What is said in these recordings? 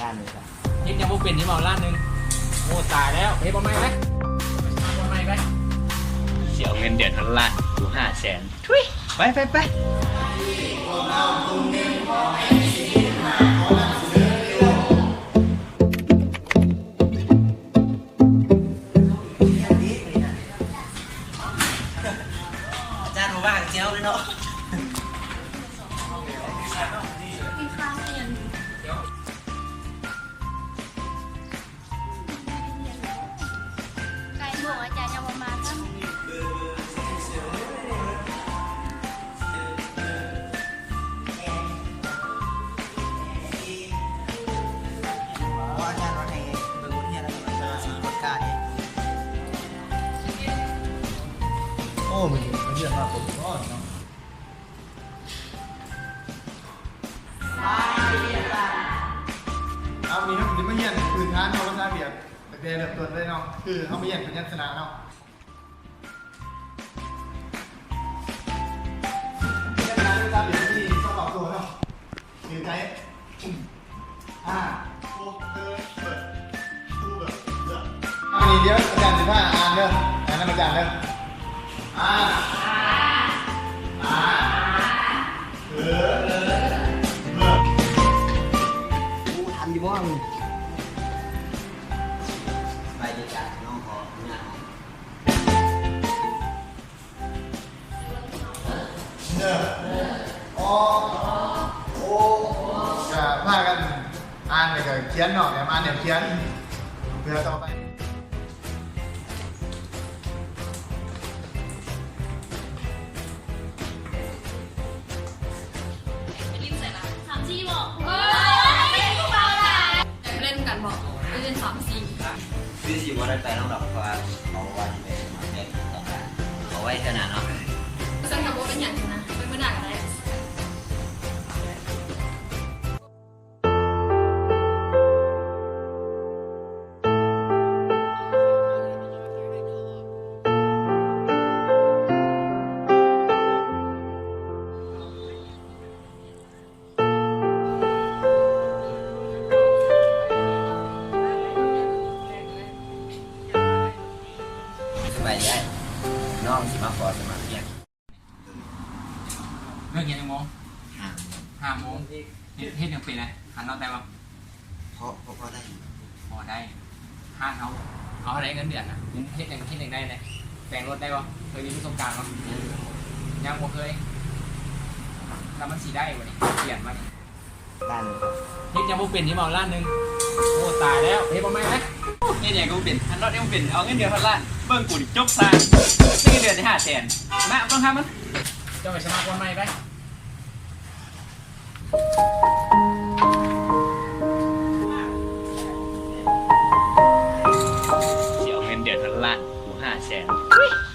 ລ້ານໜຶ່ງ ເຮັດຫຍັງບໍ່ເປັນ ຊິເອົາລ້ານໜຶ່ງ. ໂອ້ ຕາຍແລ້ວ ເຮັດບໍ່ໃໝ່ໄປ ບໍ່ໃໝ່ໄປ. ຊິເອົາເງິນເດືອນເທົ່າລ້ານ ກູຫ້າແສນ. ທຸຍ ໄປ ໄປ ໄປ. ອາຈານບໍ່ວ່າງແຈວເລີຍເນາະ. ໄກໂມງ ອາຈານຍັງບໍ່ມາຊ້ຳ. ໂອ້ ມື້ນີ້ມາຮຽນມາຄົບກ່ອນເນາະ. ເອົາ ມື້ນີ້ເຮົາຊິມາຮຽນພື້ນຖານຂອງພາສາຫວຽດ ຕັ້ງແຕ່ເລີ່ມຕົ້ນເລີຍເນາະ ຄືເຮົາມາຮຽນພະຍັນຊະນະເນາະ. ພະຍັນຊະນະພາສາຫວຽດມີສອງເວົ້າໂຕເນາະ ຄືໄທ ອາ ໂອ ເຕີ ເບີ ອູ ເບີ ເບີ. ອັນນີ້ດຽວອາຈານຊິພາອ່ານເດີ ອ່ານນຳອາຈານເດີ. ອາ ອາ ເອີ ເອີ ເອີ. ກູທັນຢູ່ບໍ່? ສະບາຍດີຈ້າ ນ້ອງຂໍອະນຸຍາດ. ເດີ ໂອ ໂອ ກະພາກັນອ່ານ ແລ້ວກະຂຽນເນາະ ແນມອ່ານແນມຂຽນ ເພື່ອຕໍ່ໄປ. ຢາກໄປຫຼິ້ນນຳກັນບໍ່? ໄປຫຼິ້ນສາມສີ່. ຄືຊິບໍ່ໄດ້ໄປນຳດອກ ເພາະວ່າເຂົາວ່າຊິໄປສະໝັກວຽກຢູ່ຕອນບ່າຍ. ເອົາໄວ້ເທື່ອໜ້າເນາະ. ຊັ້ນກະບໍ່ເປັນຫຍັງນະ ໄປມື້ໜ້າກະໄດ້. ສະບາຍດີອ້າຍ ນ້ອງຊິມາຂໍສະໝັກວຽກ. ເລີກຮຽນຈັກໂມງ? ຫ້າໂມງ. ເຮັດ ເຮັດຫຍັງເປັນ? ອາຫານນອກໄດ້ບໍ່? ພໍ ພໍ ພໍໄດ້. ພໍໄດ້. ຮ້ານເຮົາ ເຮົາເທົ່າໃດເງິນເດືອນນະ? ເຮັດຫຍັງ ເຮັດຫຍັງໄດ້ແດ່? ແປງລົດໄດ້ບໍ່? ເຄີຍມີປະສົບການບໍ່? ຍັງບໍ່ເຄີຍ. ແລ້ວມັນຊິໄດ້ບໍ່ນີ້? ປ່ຽນມານີ້ ລ້ານໜຶ່ງ. ເຮັດຫຍັງບໍ່ເປັນ ຊິເອົາລ້ານໜຶ່ງ. ໂອ້ ຕາຍແລ້ວ ເຮັດບໍ່ໃໝ່ໄປ. ເຮັດຫຍັງກະບໍ່ເປັນ ອາຫານນອກຍັງບໍ່ເປັນ ເອົາເງິນເດືອນຮອດລ້ານ. ເບິ່ງກູນີ້ຈົກຊ່າງ ໄດ້ເງິນເດືອນຫ້າແສນ ມາເບິ່ງຫາມັນ. ເຈົ້າໄປສະໝັກບ່ອນໃໝ່ໄປ. ຊິເອົາເງິນເດືອນເທົ່າລ້ານ ກູຫ້າແສນ.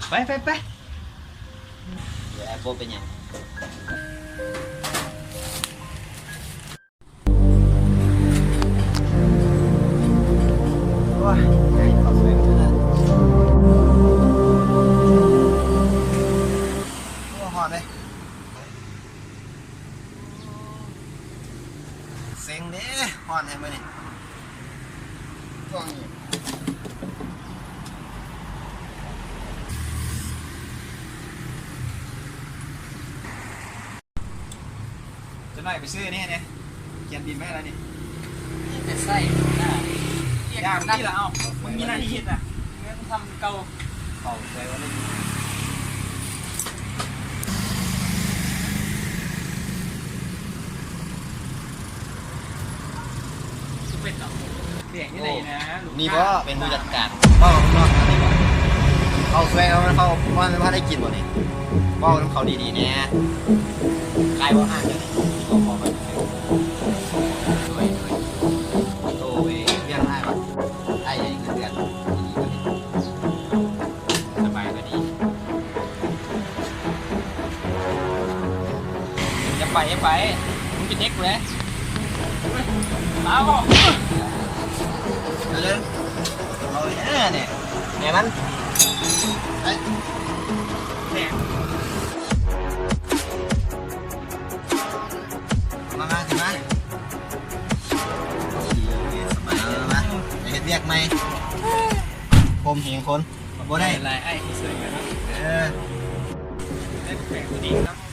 ໄປ ໄປ ໄປ. ແອບບໍ່ເປັນຫຍັງ. ໂອ້ຍ ໃຫຍ່ເຂົ້າສວຍເລີຍ. ໂອ້ ຮ້ອນເດ້. ເຊັງເດ້ ຮ້ອນແທ້ມື້ນີ້. ຊ່ວງນີ້ ຈັກໜ້ອຍໄປຊື້ແນ່ ຂຽນບິນມາໃຫ້ແລ້ວນີ້. ມີແຕ່ໃຊ້ໜ້າ ຢາກນີ້ລະ. ເອົ້າ ມຶງມີໜ້າທີ່ເຮັດນະ ເງິນທຳເກົ່າ. ເຂົ້າໃຈວ່າໄດ້. ໂອ້ ນີ້ບໍເປັນຜູ້ຈັດການ ເວົ້ານອກນີ້ບໍ? ເຂົ້າຊ່ວຍເຂົາ ເຂົາບໍ່ທັນໄດ້ກິນບໍນີ້? ເວົ້ານຳເຂົາດີໆແດ່. ຂາຍບໍ່ຮ້ານເຈົ້ານີ້? ເຂົາຂໍໄປ. ໂດຍ ໂດຍ. ໂຕເອງ ວຽກອ້າຍວ່າ ອ້າຍໃຫຍ່ເງິນເດືອນດີກວ່ານີ້. ສະບາຍກວ່ານີ້. ຢ່າໄປ ຢ່າໄປ ມຶງເປັນເດັກກູເດ້. ເອົາ ເອົາເລີຍ ເອົາແນ່ ແນ່ມັນ. ມາ ມາ ຂຶ້ນມາ. ໂອ້ ໃໝ່ ຄົມແຮງຄົນ ບໍ່ໄດ້ ຫຼາຍອ້າຍທີ່ຊ່ວຍກັນເນາະ ເອີ ໄດ້ແປກໆ ຕົວນີ້ເນາະ.